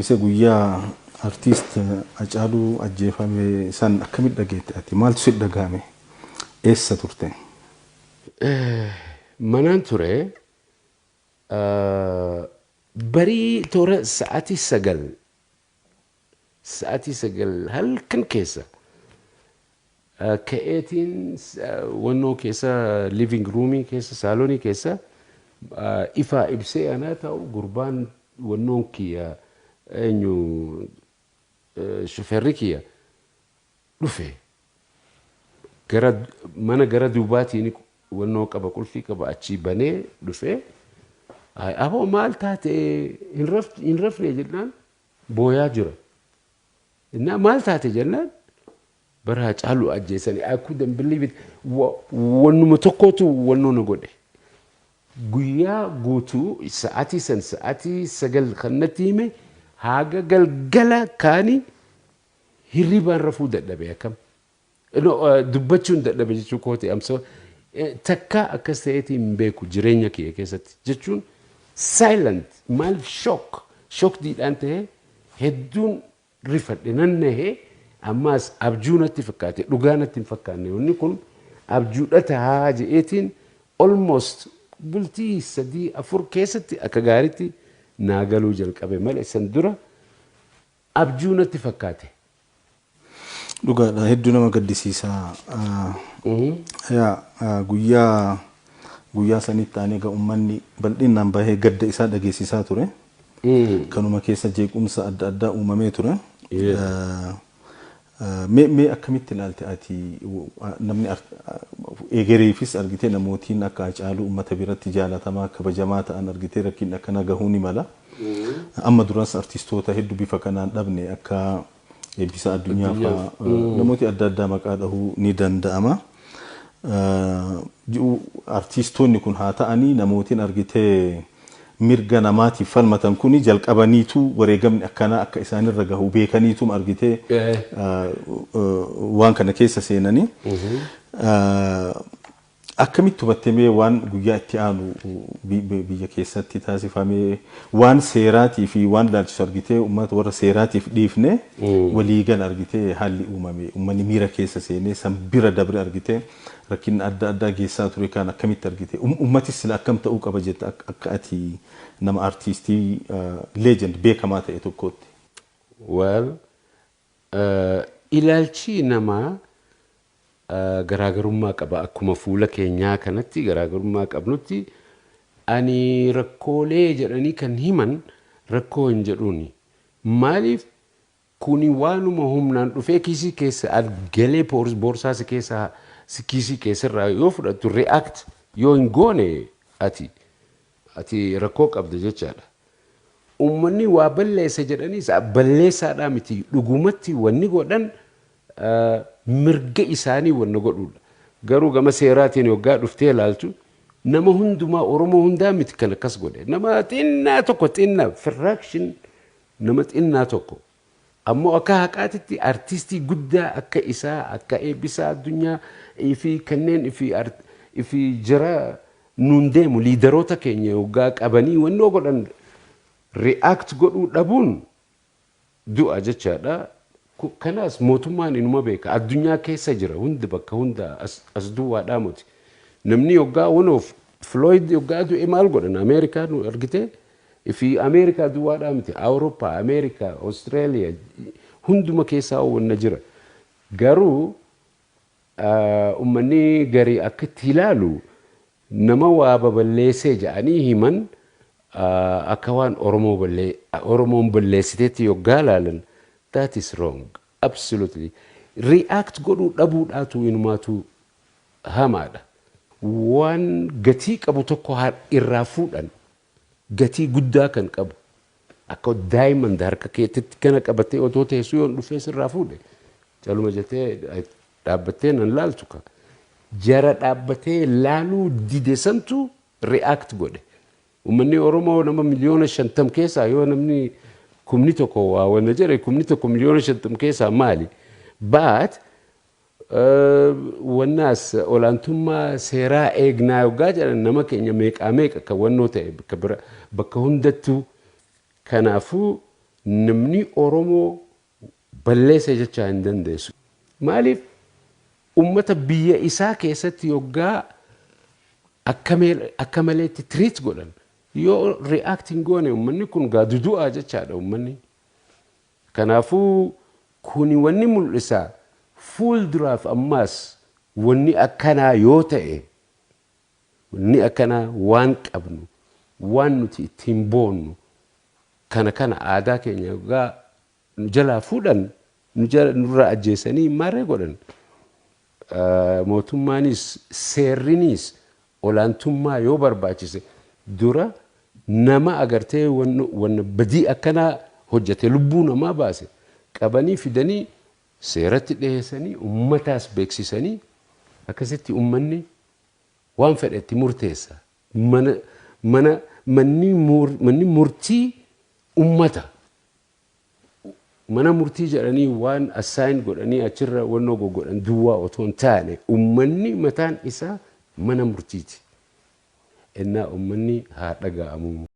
Isa guyyaa artiist Hacaaluu ajjeefame san akkamitti dhageette ati? Maaltu si dhagahame? Eessa turte? Manaan ture. Barii toora sa'aatii 9, sa'aatii 9 halkan keessa ka'eetiin wannoo keessa, living roomii keessa, saalonii keessa ifaa ibsee anaa ta'u, gurbaan wannoon kiyya eenyu, shufeerri kiyya dhufe. Gara mana gara duubaatiin wannoo qaba, qulfii qaba, achii banee dhufe. "Aboo, maal taate? Hin rafne?" jennaan booyaa jira. Innaa maal taate jennaan, bara Hacaaluu ajjeesanii. I couldn't believe it. Wannuma tokkotu wannoo na godhe. Guyyaa guutuu sa'aatii san, sa'aatii 9 kan natti hime, haga galgala kaani hirribaan rafuu dadhabe akkam. Dubbachuun dadhabe jechuu kooti. Amsa takka akkas ta'eetiin hin beeku jireenya kiyya keessatti jechuun, silent. Maaliif? Shock diidhaan ta'ee hedduun rifadhe, nan nahee. Ammaas abjuu natti fakkaate, dhugaa natti hin fakkaanne. Wanni kun abjuudha tahaa je'eetiin almost bultii 3-4 keessatti akka gaariitti naa galuu jalqabe malee, san dura abjuu natti fakkaate. Dhugaadha, hedduu nama gaddisiisa. Yaa guyyaa sanitti aanee egaa uummanni bal'inaan bahee gadda isaa dhageessisaa ture. Kanuma keessa jeequmsa adda addaa uumamee ture. Mee akkamitti ilaalte ati? Namni egereefis argitee, namootiin akka Hacaaluu uummata biratti jaalatamaa kabajamaa ta'an argitee rakkin akkana gahuu ni mala. Amma duras artistoota hedduu bifa kanaan dhabne, akka Eebbisa Addunyaa fa'aa, namooti adda addaa maqaa dhahuu ni danda'ama. Artistoonni kun haa ta'anii, namootiin argitee mirga namaatiif falmatan kuni jalqabaniitu wareegamni akkanaa akka isaanirra gahu beekaniitu argitee waan kana keessa seenanii. Akkamitti hubattamee waan guyyaa itti aanu biyya keessatti taasifamee, waan seeraatii fi waan ilaalchisu argitee uummata warra seeraatiif dhiifne, waliigal argitee haalli uumame, uummanni miira keessa seenee san bira dabre argitee rakkinni adda addaa geessaa ture kan akkamitti argite? Uummatis sila akkam ta'uu qaba jetta akka ati nama artiistii legend beekamaa ta'e tokkootti? Well, ilaalchi namaa garaagarummaa qaba. Akkuma fuula keenyaa kanatti garaagarummaa qabnutti, ani rakkoolee jedhanii kan himan rakkoo hin jedhuuni. Maaliif? Kuni waanuma humnaan dhufee kiisii keessa galee, boorsaa si keessa, kiisii keessarraa yoo fudhattu, react yoo hin goone ati rakkoo qabda jechaadha. Uummanni waa balleessa jedhaniis balleessaadhaa miti, dhugumatti wanni godhan mirga isaanii wanna godhuudha. Garuu gama seeraatiin yoggaa dhuftee ilaaltu, nama hundumaa, Oromoo hundaa miti kan akkas godhe. Nama xinnaa tokko, xinnaa fraction, nama xinnaa tokko. Ammoo akka haqaatitti artistii guddaa akka isaa, akka Eebbisaa Addunyaa fi kanneen fi jara nuun deemu, leaderoota keenya yoggaa qabanii wannoo godhan, react godhuu dhabuun du'a jechaadha. Kanaas mootummaan inuma beeka. Addunyaa keessa jira hundi, bakka hunda, as duwwaadhaa miti. Namni yoggaa wanoof Floyd yoggaa du'e maal godhan Ameerikaa nu argite? Fi Ameerikaa duwwaadhaa miti, Awurooppaa, Ameerikaa, Austraaliyaa, hunduma keessaa wanna jira. Garuu uummanni garii akka itti ilaalu, nama waa baballeessee jedhanii himan akka waan Oromoon balleessiteetti yoggaa ilaalan, that is wrong, absolutely. React godhuu dhabuudhaatu inumaatu hamaadha. Waan gatii qabu tokko irraa fuudhan, gatii guddaa kan qabu, akka diamond harka keetitti kana qabatee otoo teessuu, yoon dhufee sirraa fuudhe, caluma jettee dhaabbattee nan laaltu ka. Jara dhaabbatee laaluu dide santu react godhe. Uummanni Oromoo nama miliyoona 50 keessaa yoo namni 1,000 waa wanna jedhe, 1,000 miliyoona 50 keessaa maali? But wannaas olaantummaa seeraa eegnaa yoggaa jedhan, nama keenya meeqaa meeqa kan wannoo ta'e bakka bira, bakka hundattuu. Kanaafuu Namni Oromoo balleessa jechaa hin dandeessu. Maaliif ummata biyya isaa keessatti yoggaa akka maleetti treat godhan yoo react hin goone, ummanni kun gaadudu'aa jechaadha ummanni. Kanaafuu kuni wanni mul'isa, fuulduraaf ammaas wanni akkanaa yoo ta'e, wanni akkanaa waan qabnu, waan nuti ittiin boonnu kana aadaa keenya yoggaa nu jalaa fuudhan, nurraa ajjeesanii maarree godhan. Mootummaanis seerrinis olaantummaa yoo barbaachise, dura nama agartee wanna badii akkanaa hojjete, lubbuu namaa baase qabanii fidanii seeratti dhiyeessanii, ummataas beeksisanii, akkasitti ummanni waan fedhe itti murteessa. Mana mana manni manni murtii ummata. Mana murtii jedhanii waan assign godhanii achirra wannoo goggodhan duwwaa otoo hin taane, ummanni mataan isaa mana murtiiti. Innaa ummanni haa dhaga'amu.